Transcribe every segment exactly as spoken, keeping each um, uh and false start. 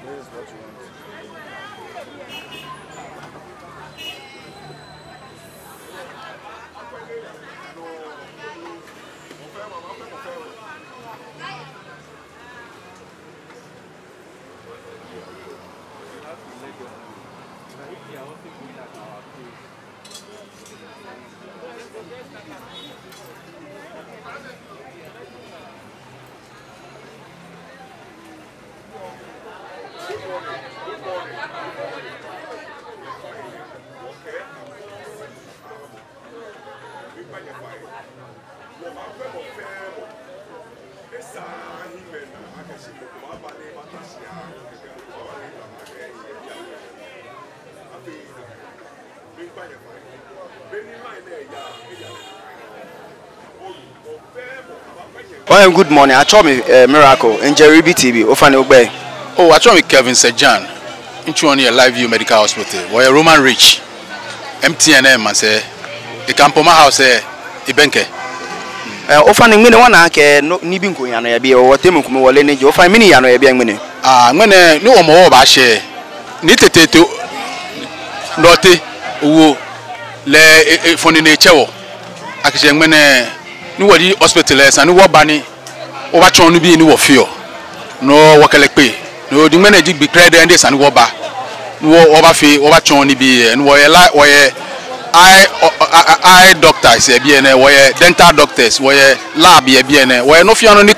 This is what you want. Ofainɛ, good morning. Atsɛɔ mi, eh, Miracle, mijɛ Ribi T V. Ofainɛ, ogbɛi? Oh, atsɛɔ mi Kevin Sejan. Mitsuɔ nii yɛ Live View Medical Hospital. Wɔyɛ Roman Ridge. M T N maŋsɛɛ. Ekampoma House, eh, ebɛŋkɛ. Eh, ofainɛ, ŋmɛnɛ wɔna akɛ no, nibii ko yaa nɔ yɛ biɛ, wɔteŋ mɛi komɛi wɔle ni ji. Ofainɛ, mɛni yaa nɔ yɛ biɛ ŋmɛnɛ? Ah, ŋmɛnɛ, ni wɔmɔ wɔbashɛ. Nii Tetteh Nortey Owuo lɛ, e, efɔ nine etsɛ wɔ. Akɛ shi ŋmɛnɛ, ni wɔji hospital lɛ, esa ni wɔba ni wɔbatsɔɔ nibii ni wɔfeɔ. No wɔkɛ lɛ kpe. No ji ŋmɛnɛ ji gbi krɛdɛɛ ni esa ni wɔba. Ni wɔ, wɔbafee, wɔbatsɔɔ nibii lɛ. Ni wɔyɛ la, wɔyɛ eye, ɔ, ɔ, a, a, eye doctors yɛ biɛ nɛɛ, wɔyɛ dental doctors, wɔyɛ lab yɛ biɛ nɛɛ, wɔyɛ nɔ fɛɛ nɔ ni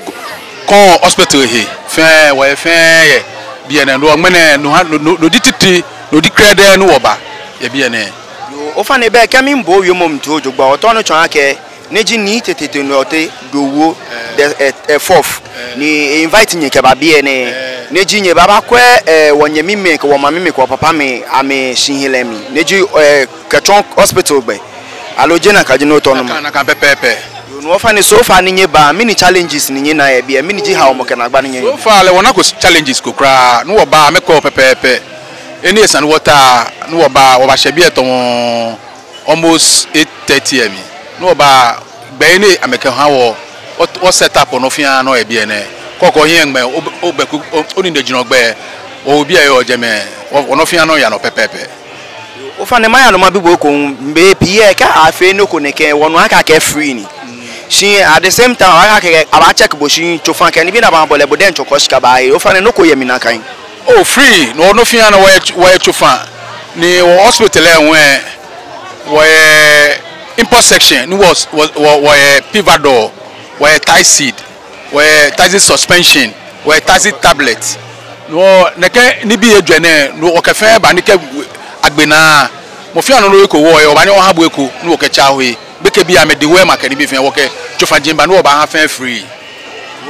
kɔɔ hospital he fɛɛ, wɔyɛ fɛɛ yɛ biɛ nɛɛ. No ŋmɛnɛ, no ha, no, no, no ji titri, no ji krɛdɛɛ ni wɔba yɛ biɛ nɛɛ. Yoo, ofainɛ, be kɛ mibo owiemɔ mli toi jogbaŋŋ, otao ni otsɔɔ akɛ, ni ji Nii Tetteh Nortey Owuo the, eh, eh, fourth. Eh. Ni e-invite nyɛ kɛba biɛ nɛɛ. Eh. Ni ji nyɛbabakwɛ, eh, wɔnyɛmimɛi kɛ wɔmamimɛi kɛ wɔpapamɛi amɛshihilɛ mli. Ni ji, eh, kɛtsɔ hospital gbɛ. Aloo jeee nakai ji nɔ ni otao ni omɔ? Nakai, nakai pɛpɛɛpɛ. Yoo, no ofainɛ, so far ni nyɛba, mɛni challenges ni nyɛna yɛ biɛ, mɛni ji haomɔ kɛ naagba ni nyɛ... So far lɛ, wɔnako challenges ko kwraa. Ni wɔba, amɛkɛɔ pɛpɛɛpɛ. He ni esa ni wɔta, ni wɔba, wɔbashɛ biɛ tamɔ almost eight thirty A M. Ni wɔba, gbɛ ni amɛkɛha wɔ, wɔ, wɔ set up nɔ fɛɛ nɔ yɛ biɛ nɛɛ. Kɔkɔ hiɛ ŋmɛ, obɛ, obɛ ku, o, onine jurɔ gbɛ, obi ayɔ jɛmɛ, wɔ, wɔnɔ fɛɛ nɔ yaa nɔ pɛpɛɛpɛ. Ofainɛ maya nɔ mabi bo eko, mɛi pii yɛ kɛ afee nɔ ko nɛkɛ, wɔnu akɛ akɛɛ free ni. Shi at the same time, akɛɛ akɛ, abaa check bo shi tsofa kɛ nibii ni abaabɔ lɛ bo diɛŋtsɛ okɔ shika baahe. Ofainɛ nɔ ko yɛ mli nakai? Oh, free. No, nɔ fɛɛ nɔ wɔyɛ, wɔyɛ tsofa. Ni wɔ hospital lɛ hu, wɔyɛ import section, ni wɔ, wɔ, wɔ, wɔyɛ Pivadol, wɔyɛ Tyseed, wɔyɛ Tyseed suspension, wɔyɛ Tyseed tablet. No, nɛkɛ nibii ejwɛ nɛɛ, no, wɔkɛ fɛɛ baa ni kɛ agbe naa, mɔ fɛɛ nɔ ni eko wɔyɛ, wɔbaanyɛ wɔha bo eko, ni wɔkɛtsa ohe. Gbekɛbii amɛdewɛɛmɔ kɛ nibii fɛɛ, wɔkɛ tsofaji baa ni wɔbaaha fɛɛ free.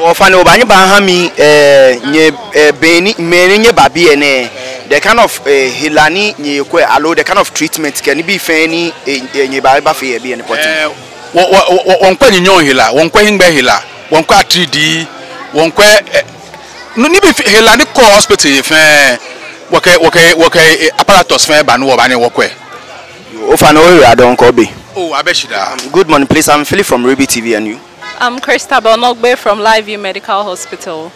Ofainɛ obaanyɛ obaha mi, eh, nyɛ, eh, be ni, mɛni nyɛba biɛ nɛɛ, the kind of, eh, hela ni nyɛkwɛɔ, aloo the kind of treatment kɛ nibii fɛɛ ni, eh, eh, nyɛba, bafee yɛ biɛ nɛɛ pɔtɛɛ? Eh, wɔ, wɔ, wɔ, wɔ, wɔŋkwɛ nyanyɔŋ hela, wɔŋkwɛ hiŋmɛi hela, wɔŋkwɛ atiridii, wɔŋkwɛ, eh, no, nibii fɛɛ, hela ni kɔɔ hospital he fɛɛ, wɔkɛ, wɔkɛ, wɔkɛ, eh, apparatus fɛɛ baa ni wɔbaanyɛ wɔkwɛ. Ofainɛ oyiwaladɔŋŋ kɛ obe. Oh, abɛ shidaa. Good morning, please. I'm Philip from Ruby T V, and you? I'm Christabel Nogbe from Live View Medical Hospital.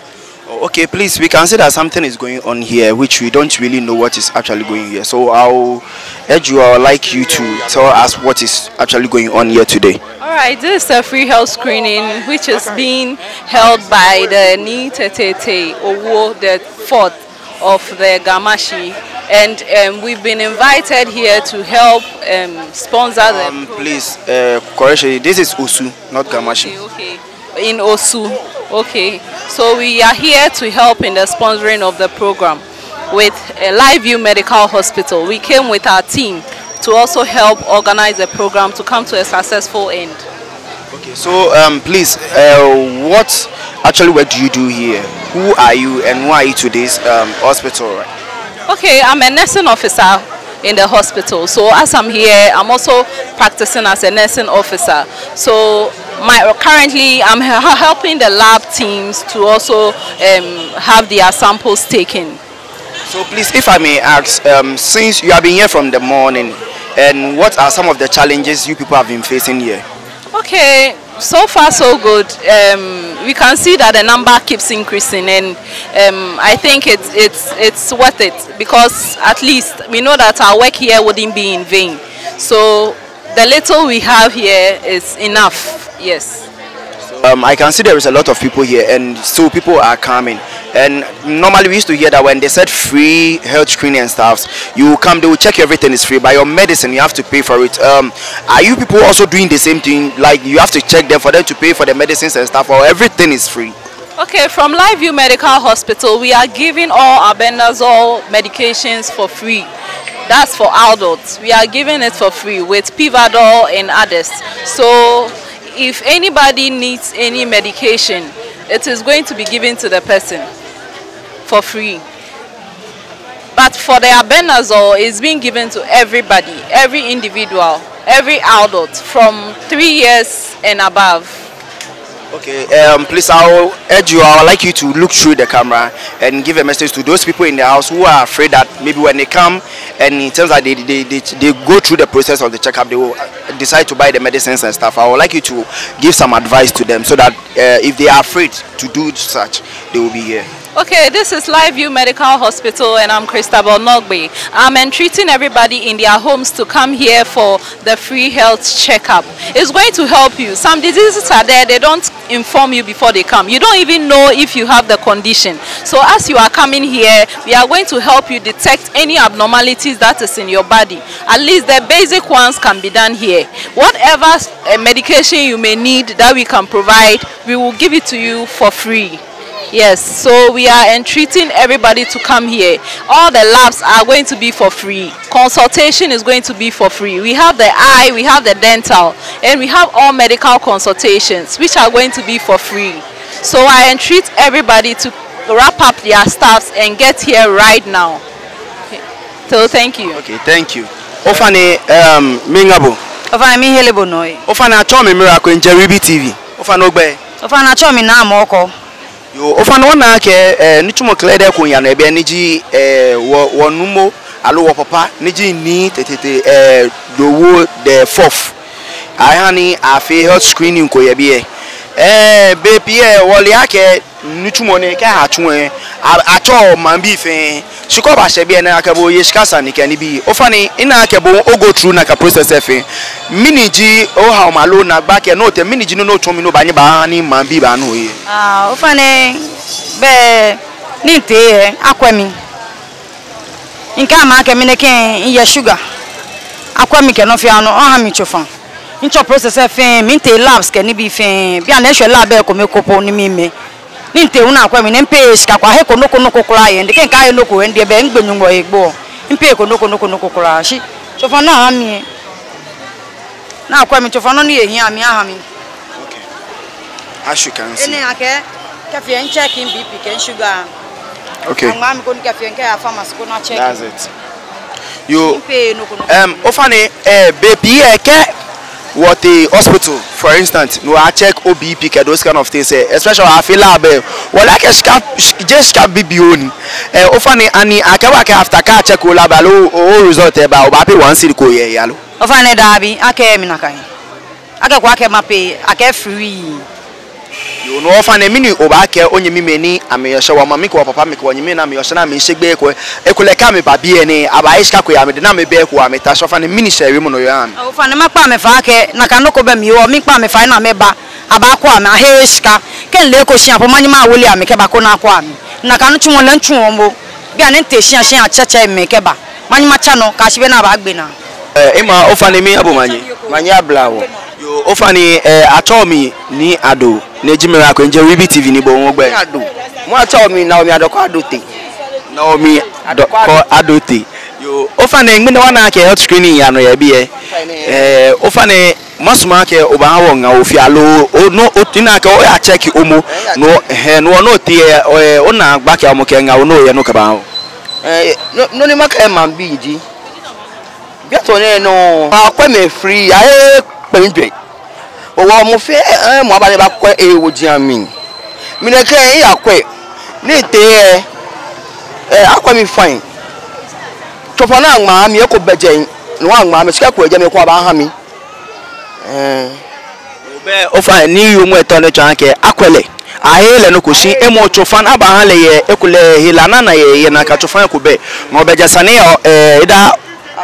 Oh, okay, please, we can see that something is going on here, which we don't really know what is actually going here. So I'll urge you, I would like you to tell us what is actually going on here today. All right, this is a free health screening which is being held by the Nii Tetete Owuo the fourth of the Ga Mashie, and, um, we've been invited here to help, um, sponsor the Um, program. Please, uh, correction, this is Osu, not Ga Mashie. Okay, okay. In Osu. Okay. So we are here to help in the sponsoring of the program with, uh, Live View Medical Hospital. We came with our team to also help organize the program to come to a successful end. Okay, so, um, please, uh, what actually work do you do here? Who are you and who are you to this, um, hospital, right? Okay, I'm a nursing officer in the hospital. So as I'm here, I'm also practicing as a nursing officer. So my, currently, I'm he-, helping the lab teams to also, um, have their samples taken. So please, if I may ask, um, since you have been here from the morning, and what are some of the challenges you people have been facing here? Okay, so far so good. Um, we can see that the number keeps increasing, and, um, I think it's, it's, it's worth it, because at least we know that our work here wouldn't be in vain. So the little we have here is enough, yes. Um, I can see there is a lot of people here, and so people are coming. And normally we used to hear that when they said free health screening and stuff, you come, they will check you, everything is free. But your medicine, you have to pay for it. Um, are you people also doing the same thing? Like, you have to check them for them to pay for the medicines and stuff, or everything is free? Okay, from Live View Medical Hospital, we are giving all albendazole medications for free. That's for adults. We are giving it for free with Pivadol and others. So if anybody needs any medication, it is going to be given to the person for free. But for the albendazole, it's being given to everybody, every individual, every adult from three years and above. Okay, um, please, I will urge you, I would like you to look through the camera and give a message to those people in the house who are afraid that maybe when they come and in terms that they, they, they, they go through the process of the checkup, they will, uh, decide to buy the medicines and stuff. I would like you to give some advice to them so that, uh, if they are afraid to do such, they will be here. Okay, this is Live View Medical Hospital, and I'm Christabel Nogbe. I'm entreating everybody in their homes to come here for the free health checkup. It's going to help you. Some diseases are there, they don't inform you before they come. You don't even know if you have the condition. So as you are coming here, we are going to help you detect any abnormalities that is in your body. At least the basic ones can be done here. Whatever, uh, medication you may need that we can provide, we will give it to you for free. Yes, so we are entreating everybody to come here. All the labs are going to be for free. Consultation is going to be for free. We have the eye, we have the dental, and we have all medical consultations, which are going to be for free. So I entreat everybody to wrap up their stuffs and get here right now. Okay. So thank you. Okay, thank you. Ofainɛ, um, miiŋa bo. Ofainɛ miihere bo nɔ. Ofainɛ atsɛɔ mi Miracle, mijɛ Ruby T V. Ofainɛ ogbɛi? Ofainɛ atsɛɔ mi Naa Mɔkɔ. Yoo, ofainɛ wɔna akɛ, eh, nitsumɔ krɛdɛɛ ko yaa nɔ yɛ biɛ ni ji, eh, wɔ, wɔ nuumo, aloo wɔ papa, ni ji Nii Tetete, eh, Owuo the fourth. Eha ni afee health screening ko yɛ biɛ. Ɛɛ, bei pii lɛ, wɔle akɛ nitsumɔ nɛɛ kɛ atsu lɛ, a- atsɛɔ maŋbii fɛɛ. Shi kɛ obaashɛ biɛ nɛɛ akɛ bo oye shika sane kɛ nibii. Ofainɛ, mina akɛ bo o-go through nakai process lɛ fɛɛ. Mɛni ji ohaomɔ aloo naagba kɛ nɔ ni otee, mɛni ji nɔ ni otsɔ mli ni obaanyɛ obaha ni maŋbii baanu ohe? Ah, ofainɛ, be ni mitee lɛ, akwɛ mi. Mikɛɛ amɛ akɛ mi nɛkɛ miyɛ sugar. Akwɛ mi kɛ nɔ fɛɛ nɔ, wɔha mi tsofa. Mitsɔ process lɛ fɛɛ, mitee labs kɛ nibii fɛɛ. Bianɛ eshwɛ lab lɛ kome ko po ni mimɛ. Ni mitee hu ni akwɛ mi nɛɛ, mipayko shika ko, aheko nɔ ko nɔ ko kwraa yɛ mli. Kɛ mikɛɛ aheko nɔ ko yɛ mli lɛ, be migbe Nyɔŋmɔ he gbo. Mipayko nɔ ko nɔ ko nɔ ko kwraa. Shi tsofa ni aha mi lɛ, ni akwɛ mi, tsofa nɔ ni ehiaa mi, aha mi. Okay. As you can see. Enɛ akɛ, kɛfee mi-check mi-B P kɛ mi-sugar. Okay. Aŋma mi koni kɛfee mi-kɛya pharmacy koni a-check. That's it. Yoo. Mipay nɔ ko nɔ ko. Em, ofainɛ, eh, bei pii lɛ kɛ wɔtee hospital, for instance, ni a-check o-B P kɛ those kind of things lɛ, especially afee lab lɛ, wɔle akɛ shika, jeee shika bibioo ni. Eh, ofainɛ, ani akɛɛ bo akɛ after kɛ a-check o-lab lɛ aloo o-result lɛ ba, obaa-pay one cedi ko yɛ he aloo? Ofainɛ, dabi, akɛɛɛ mi nakai. Akɛko akɛ ma-pay, akɛɛ free. Yoo, no ofainɛ, mɛni obaakɛɛ onyɛmimɛi ni amɛyɔɔ shia, wɔmamimɛi kɛ wɔpapamɛi kɛ wɔnyɛmimɛi ni amɛyɔɔ shia ni amɛsheɔ gbeyei ko, ekolɛ kɛ amɛba biɛ nɛɛ, abaahe shika ko yɛ amɛdɛŋ ni amɛbɛ eko amɛta. Shi ofainɛ, mɛni shɛɛ wiemɔ nɔ oyɔɔ ahã amɛ? Ofainɛ, makpa amɛ fai akɛ nakai nɔ ko bɛ mli hewɔ, miikpa amɛ fai ni amɛba, abaakwɛ amɛ, aheee shika. Kɛ mile eko shia po, manyɛ mawole amɛ kɛba koni akwɛ amɛ. Nakai nitsumɔ lɛ mitsuɔ momo. Bianɛ mitee shia shia atsɛtsɛ mɛi kɛba. Manyɛ matsa nɔ kɛyashi be ni abaagbe naa. Eh, Ima, ofainɛ, miiha bo omanye. Manye abla bo. Yoo, ofainɛ, eh, atsɛɔ mi Nii Ado, ni eji mɛi akɛ enje Ribi T V ni bo hu ogbɛi. Nii Ado. Mi atsɛɔ mi Naomi Adoko Adote. Naomi Adoko Adote. Yoo, ofainɛ, ŋmɛnɛ wɔna akɛ health screening yaa nɔ yɛ biɛ. Eh, ofainɛ, masumɔ akɛ obaaha wɔ ŋaawoo fioo aloo, o, nɔ, o, mina akɛ oya-check omɔ, nɔ, hɛɛ, nɔ, nɔ ni otee lɛ, eh, onaagba kɛ omɔ kɛ ŋaawoo ni oyɛ ni okɛbaaha wɔ. Eh, nɔ, nɔ ni makɛɛ maŋbii ji, biɛ tɔɔ nɛɛ nɔ, akwɛ mɛi free, aheee kpɛŋ jwɛi. Hewɔ mɔ fɛɛ, eh, mɔ aba ni ebakwɛ ehe woji amli. Mi nɛkɛ miyakwɛ, ni mitee lɛ, eh, akwɛ mi fine. Tsofa ni aŋma mi, eko bɛ jɛi, ni aŋma mi, shika ko yɛ jɛmɛ ko abaaha mi. Eh. Bɛ ofainɛ, ni wiemɔ lɛ tao ni etsɔɔ akɛ akwɛ lɛ, aheee lɛ nɔ ko shi, emɔ tsofa ni abaaha lɛ yɛ, ekolɛ hela ni ana yɛ, yɛ nakai tsofa lɛ eko bɛ. Ŋɔɔ bɛ ja sane yɛ, eh, either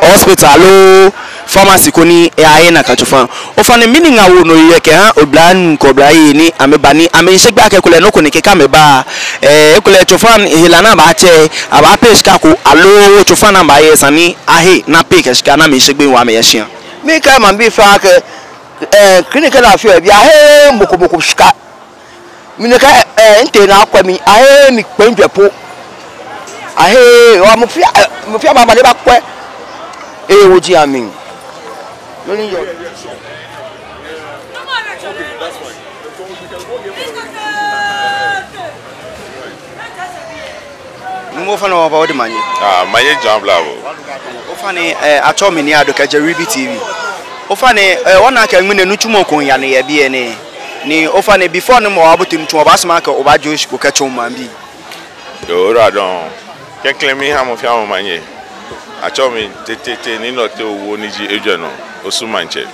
hospital aloo pharmacy koni ayahe nakai tsofa. Ofainɛ, mɛni ŋaawoo ni oyɛ kɛha oblanyo kɛ oblayei ni amɛba ni amɛsheɔ gbeyei akɛ ekolɛ nɔ ko ni kɛkɛ amɛba, eh, ekolɛ tsofa hela ni abaatsɛ, abaa-pay shika ko aloo tsofa ni abaaye esa ni ahe ni a-pay kɛ shika ni amɛsheɔ gbeyei amɛya shia? Miikɛɛ maŋbii fɛɛ akɛ, eh, clinic ni afeɔ yɛ biɛ, aheee mɔ ko mɔ ko shika. Mi nɛkɛ, eh, mitee ni akwɛ mi, aheee mi kpɛŋ jwɛi po. Aheee, hewɔ mɔ fɛɛ, eh, mɔ fɛɛ mɔ aba ni ebakwɛ ehe woji amli. Nɔ ni yɔɔ. Nuumo, ofainɛ, wɔbaa odɛŋ omanye. Ah, manye jogbaŋŋ abla bo. Ofainɛ, eh, atsɛɔ mi Nii Ado kɛjɛ Ribi T V. Ofainɛ, eh, wɔna akɛ ŋmɛnɛ nitsumɔ ko yaa nɔ yɛ biɛ nɛɛ. Ni ofainɛ, before ni wɔbaabote nitsumɔ, wɔbaasumɔ akɛ obaajie oshi ko kɛtsɔɔ maŋbii. Yoo, oyiwaladɔŋŋ. Klɛŋklɛŋ miiha mɔ fɛɛ mɔ omanye. Atsɛɔ mi Tete Nii Nɔɔte Owuo ni ji ejwɛ nɔ Osu Maŋtsɛ.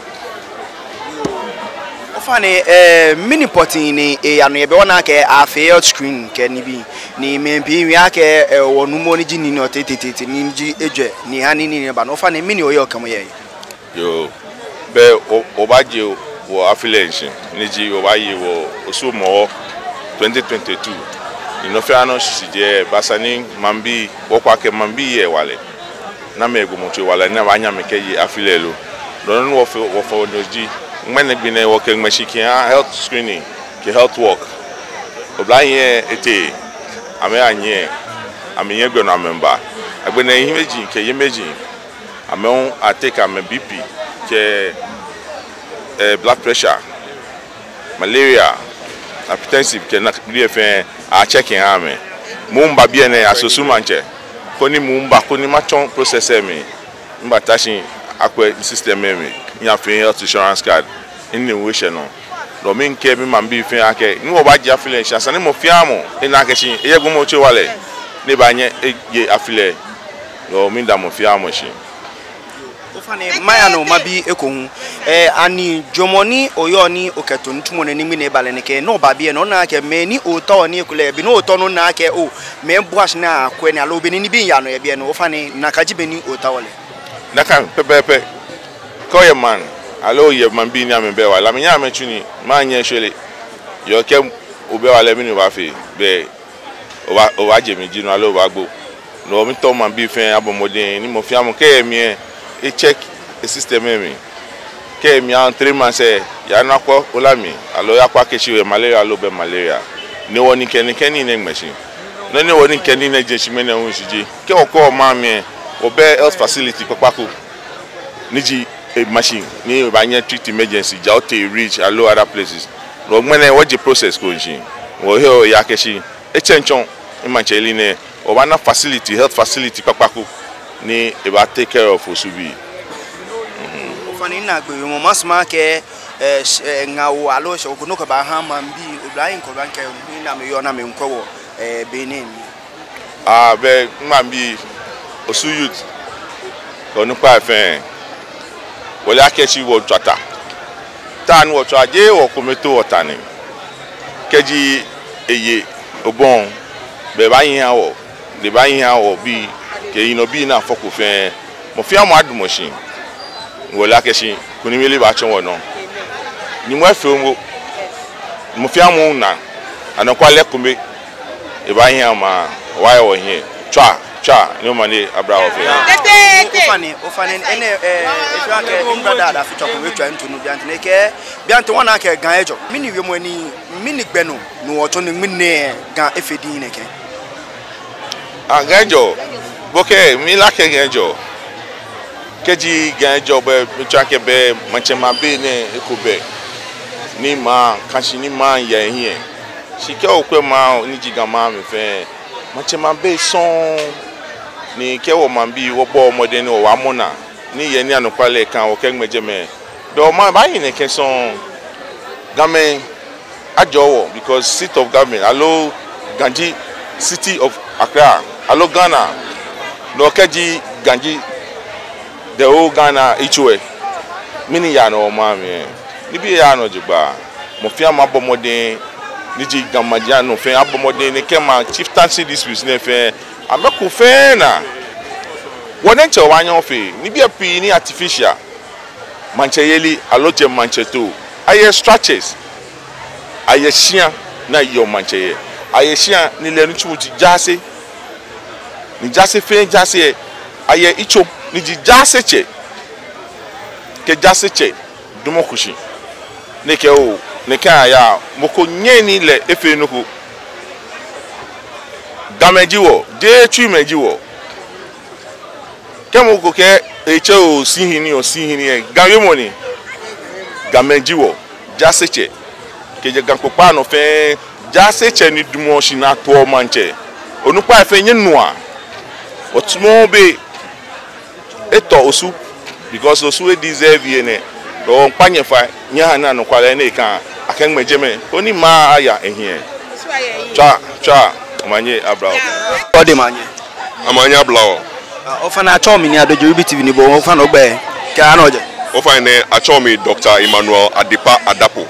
Ofainɛ, eh, mɛni pɔtɛɛ ni eyaa nɔ yɛ biɛ? Wɔna akɛ afee health screening kɛ nibii, ni mɛi pii miiwie akɛ, eh, wɔ nuumo ni ji Nii Nɔɔte Tete ni ji ejwɛ ni ha ni nii nɛɛ ba nɔ. Ofainɛ, mɛni oyɔɔ kɛɛmɔ yɛ he? Yoo, bɛ wɔ, wɔbaajie wɔ afi lɛ shishi, ni ji wɔbaaye wɔ Osu Hɔmɔwɔ twenty twenty-two. Ni nɔ fɛɛ nɔ shishijee, baasa ni maŋbii, wɔkwɛ akɛ maŋbii yɛ hewalɛ. Ni amɛyɛ gbɔmɔtso hewalɛ, ni abaanyɛ amɛkɛye afi lɛ lo. Nɔ ni wɔfee, wɔfee nɔ ji, ŋmɛnɛ gbi nɛɛ wɔkɛ ŋmɛshi kɛha health screening kɛ health walk. Oblahii lɛ etee, amɛyanyiɛ, amɛnyiɛ gbɛ nɔ amɛmiiba. Agbɛnɛ hiimeji kɛ yeimeji, amɛ hu a-take amɛ B P kɛ, eh, blood pressure, malaria, hypertensive kɛ nakai nibii fɛɛ, a-check aha amɛ. Mɔ miiba biɛ nɛɛ as Osu Maŋtsɛ, koni mɔ miiba koni matsɔ process lɛ mli. Mibaata shi akwɛ system lɛ mli, miyafee health insurance card, minine hu eshɛ nɔ. No hewɔ miikɛɛ mi maŋbii fɛɛ akɛ, ni wɔbaajie afi lɛ shishi, esa ni mɔ fɛɛ mɔ ena akɛ shi eyɛ gbɔmɔtso hewalɛ, ni ebaanyɛ eye afi lɛ. No hewɔ miida mɔ fɛɛ mɔ shi. Ofainɛ, maya nɔ mabi eko hu. Eh, ani jwɛŋmɔ ni oyɔɔ ni okɛto nitsumɔ nɛɛ ni ŋmɛnɛ eba lɛ nɛkɛ, ni oba biɛ nɛɛ, onaaa akɛ mɛi ni otaoɔ ni ekolɛ, be ni otao ni ona akɛ oo, mɛi bua shi ni akwɛ nii aloo be ni nibii yaa nɔ yɛ biɛ nɛɛ, ofainɛ, nakai ji bɔ ni otaoɔ lɛ? Nakai pɛpɛɛpɛ. Kɛ oyɛ maŋ, aloo oyɛ maŋbii ni amɛbɛ wala, amɛnyɛɛɛ amɛtsu nii, maŋ nyɛɛɛ eshwere. Yoo, kɛ obɛ wala, mɛni obaafee? Bɛ obaa, obaaje mli ji nɔ aloo obaagbo. No hewɔ mitao maŋbii fɛɛ abɔ mɔdɛŋ ni mɔ fɛɛ mɔ kɛ eyɛ mli lɛ, e-check e-system lɛ mli. Kɛ eyɛ mli around three months lɛ, ya ni akwɛ olá mli, aloo ya kwɛ akɛ shi oyɛ malaria aloo obɛ malaria. Ni wɔnii kɛ nɛkɛ nii nɛɛ ŋmɛ shi. Nɔ ni wɔnii kɛ nii nɛɛ je shishi ŋmɛnɛ hu shishi ji, kɛ wɔkwɛ wɔmaŋ mli lɛ, wɔbɛ health facility kpakpa ko ni ji, eh, machine ni ebaanyɛ treat emergency, ja otee Ridge aloo other places. No ŋmɛnɛ wɔje process ko shishi. Wɔheɔ wɔyeɔ akɛ shi etsɛŋ tsɔ, emaŋtsɛyeli nɛɛ, wɔbaana facility, health facility kpakpa ko ni ebaa-take care of Osubii. Ofainɛ, minaagbee wiemɔ, masumɔ akɛ, eh, sh-, eh, ŋaawoo aloo shɛko ko ni okɛbaaha maŋbii, oblahii ko baakɛɛ, ni amɛyɔɔ ni amɛmiikwɛ wɔ, eh, be nɛɛ mli. Ah, bɛ, maŋbii, Osu youth, kɛ onukpai fɛɛ, wɔle akɛ shi wɔtswaa ta. Ta ni wɔtswaa, jeee wɔkome too wɔta ni. Kɛji eye obɔ, bɛ ebaahi aha wɔ, ni ebaahi aha wɔbii, kɛ yinɔbii ni afɔko fɛɛ. Mɔ fɛɛ mɔ adamɔ shi. Wɔle akɛ shi kunimyeli baatsɔ wɔnɔ. Nyɔŋmɔ efee momo. Mɔ fɛɛ mɔ na. Anɔkwale kome. Ebaahi aha maŋ. Wɔya wɔhiɛ. Tswa, tswa, ni omanye abla wɔ fɛɛ. Ofainɛ, ofainɛ, enɛ, eh, efee akɛ, mi brother, ada fi tswa ko, etswa ntu nu bianti nɛkɛ, bianti wɔna akɛ Ga ejɔ. Mɛni wiemɔ ni, mɛni gbɛ nɔ, ni wɔtsɔ ni ŋmɛnɛ Ga efee diŋŋ nɛkɛ? Ah, Ga ejɔ, bo kɛ, mile akɛ Ga ejɔ. Kɛji Ga ejɔ bɛ, mitsɔɔ akɛ bɛ, maŋtsɛmɛi abɛ nɛɛ eko bɛ. Ni maŋ, kɛ shi ni maŋ yɛ hiɛ. Shi kɛ okwɛ maŋ, ni ji Ga maŋ mli fɛɛ, maŋtsɛmɛi abɛ sɔŋŋ. Ni kɛ wɔ maŋbii, wɔbɔ mɔdɛŋ ni wɔwa mɔ naa. Ni yɛ ni anɔkwale kã wɔkɛŋmɛ jɛmɛ. Dɔ maŋ baahi nɛkɛ sɔŋŋ. Gamɛi ajɔɔ wɔ, because seat of government, aloo Ga ji city of Accra, aloo Ghana, no kɛji Ga ji the whole Ghana yitso lɛ, mɛni yaa nɔ yɛ maŋ mli lɛ? Nibii yaaa nɔ jogbaŋŋ. Mɔ fɛɛ mɔ abɔ mɔdɛŋ, ni ji Ga maŋ ji anɔ fɛɛ abɔ mɔdɛŋ ni kɛ maŋ chieftaincy disputes nɛɛ fɛɛ, amɛku fɛɛ naa. Wɔ diɛŋtsɛ wɔbaanyɛ wɔfee, nibii pii ni artificial. Maŋtsɛyeli, aloo jɛmɛ maŋtsɛtoo. Ayɛ structures. Ayɛ shia ni ayeɔ maŋtsɛ yɛ. Ayɛ shia ni lɛ nitsumɔ ji jaase. Ni jaase fɛɛ jaase lɛ, ayɛ yitso ni ji jaasetsɛ. Kɛ jaasetsɛ damɔ kushi, ni ekɛɛ oo, nɛkɛ aya, mɔ ko nyɛŋ ni lɛ efee nɔ ko. Gamɛi ji wɔ, jeee Tsuimɛi ji wɔ. Kɛ mɔ ko kɛɛ etsɛ oo, Oshiahene, Oshiahene lɛ, Ga wiemɔ ni. Gamɛi ji wɔ, jaasetsɛ. Kɛjɛ Ga kpokpaa nɔ fɛɛ, jaasetsɛ ni damɔ shi ni atoɔ maŋtsɛ. Onukpai fɛɛ nyɛnua. Wɔtumɔ be etɔ Osu, because Osu e-deserve enɛ. Wɔmiikpa nyɛ fai, nyɛhaa ni anɔkwale nɛɛ kã, akɛŋmɛ jɛmɛ, koni maŋ aya ehiɛ. Tswa, tswa, omanye abla wɔ. Ode manye. Amanye abla wɔ. Ah, ofainɛ atsɛɔ mi Nii Adojo, Ribi T V ni bo, ofainɛ ogbɛi, kɛ he ni ojɛ. Ofainɛ atsɛɔ mi Doctor Emmanuel Adepa Adapo.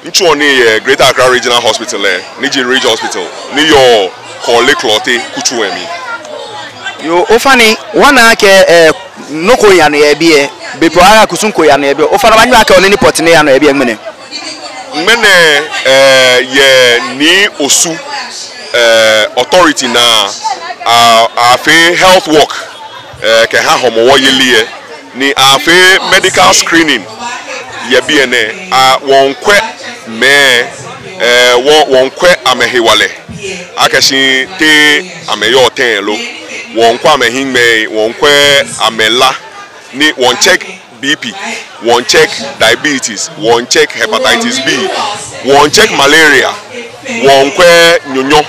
Mitsuɔ nii yɛ Greater Accra Regional Hospital lɛ, ni ji Ridge Hospital, ni yɔɔ Korle Klottey kutso lɛ mli. Yoo, ofainɛ, wɔna akɛ, eh, nɔ ko yaa nɔ yɛ biɛ, bepɔ ara kusum ko yaa nɔ yɛ biɛ. Ofainɛ, obaanyɛ obaakɛɛ nɔ ni pɔtɛɛ ni yaa nɔ yɛ biɛ ŋmɛnɛ? Ŋmɛnɛ, eh, yɛ Nii Osu, eh, authority naa, a, afee health walk, eh, kɛha Hɔmɔwɔ yeli lɛ. Ni afee medical screening yɛ biɛ nɛɛ, a, wɔmiikwɛ mɛi, eh, wɔ, wɔmiikwɛ amɛhewalɛ, akɛ shi te amɛyɔɔ tɛŋŋ lo, wɔmiikwɛ amɛhiŋmɛi, wɔmiikwɛ amɛla, ni wɔmiicheck B P, wɔmiicheck diabetes, wɔmiicheck hepatitis B, wɔmiicheck malaria, wɔmiikwɛ nyanyɔŋ,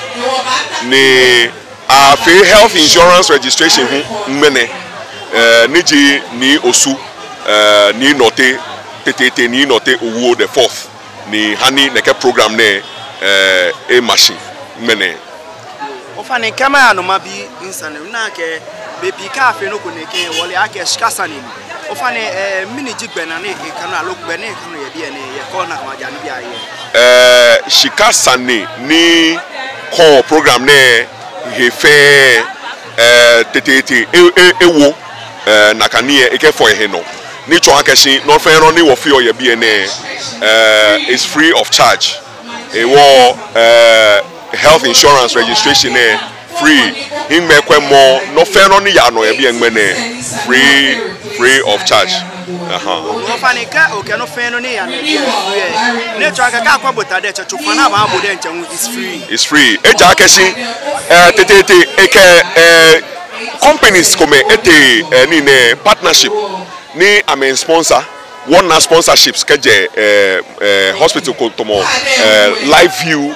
ni afee health insurance registration hu ŋmɛnɛ, eh, ni ji Nii Osu, eh, Nii Nortey, Tetete Nii Nortey Owuo the fourth, ni hani nɛkɛ program nɛɛ, eh, ema shi ŋmɛnɛ. Ofainɛ, kɛ maya nɔ mabi sane nɛɛ, akɛ bei pii kɛ afee nɔ ko nɛkɛ, wɔle akɛ shika sane ni. Ofainɛ, eh, mɛni ji gbɛ nɛɛ ni eka nɔ aloo gbɛ ni eka nɔ yɛ biɛ nɛɛ, yɛ kɔ na kama ja ni biɛ yɛ? Eh, shika sane ni kɔ program nɛɛ he fɛɛ, eh, tete tete, e, e, ewo, eh, nakai nii lɛ, ekɛfɔ ehe nɔ. Ni tsɔɔ akɛ shi nɔ fɛɛ nɔ ni wɔfeɔ yɛ biɛ nɛɛ, eh, is free of charge. Ehewɔ, eh, health insurance registration lɛ free. Hiŋmɛi kwɛmɔ, nɔ fɛɛ nɔ ni yaa nɔ yɛ biɛ ŋmɛnɛ, free, free of charge. Aha. Ofainɛ, kɛ okɛɛ nɔ fɛɛ nɔ ni yaa nɔ yɛ biɛ free lɛ, ni tsɔɔ akɛ kɛ akwɛ bo ta diɛŋtsɛ, tsofa ni abaha bo diɛŋtsɛ hu is free. Is free. Ejaakɛ shi, eh, tete tete, ekɛ, eh, companies komɛi etee, eh, nii nɛɛ partnership ni amɛ sponsor. Wɔna sponsorships kɛjɛ, eh, eh, hospital ko tamɔ, eh, Life View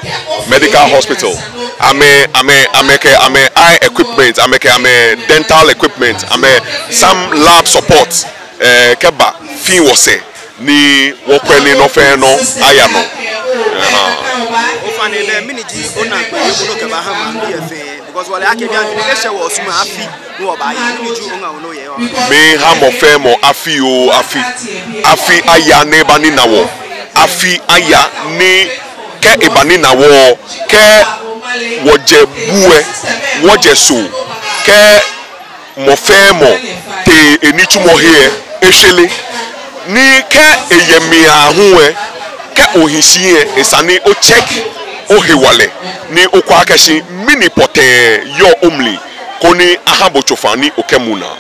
Medical Hospital. Amɛ, amɛ, amɛkɛ amɛ eye equipment, amɛkɛ amɛ dental equipment, amɛ some lab support, eh, kɛba fee wɔsɛɛ ni wɔkwɛ ni nɔ fɛɛ nɔ aya nɔ. Aha. Ofainɛ, mɛni ji onaakpɛɛ yɛ bunu kɛbaha maŋbii lɛ fɛɛ? Because wɔle akɛ bianɛ eshɛ wɔ suma afi ni wɔbaaye. Mɛni ji oŋaawoo ni oyɔɔ? Miiha mɔ fɛɛ mɔ afi oo afi. Afi aya ni ebanina wɔ. Afi aya ni kɛ ebanina wɔ, kɛ wɔjɛ bu lɛ, wɔjɛ soo, kɛ mɔ fɛɛ mɔ tee enitsumɔ he lɛ, eshwere. Ni kɛ eyɛ mli aahu lɛ, kɛ ohi shi lɛ, esa ni o check ohewalɛ, ni okwɛ akɛ shi mɛni pɔtɛɛ yɔɔ omli, koni aha bo tsofa ni okɛmu naa.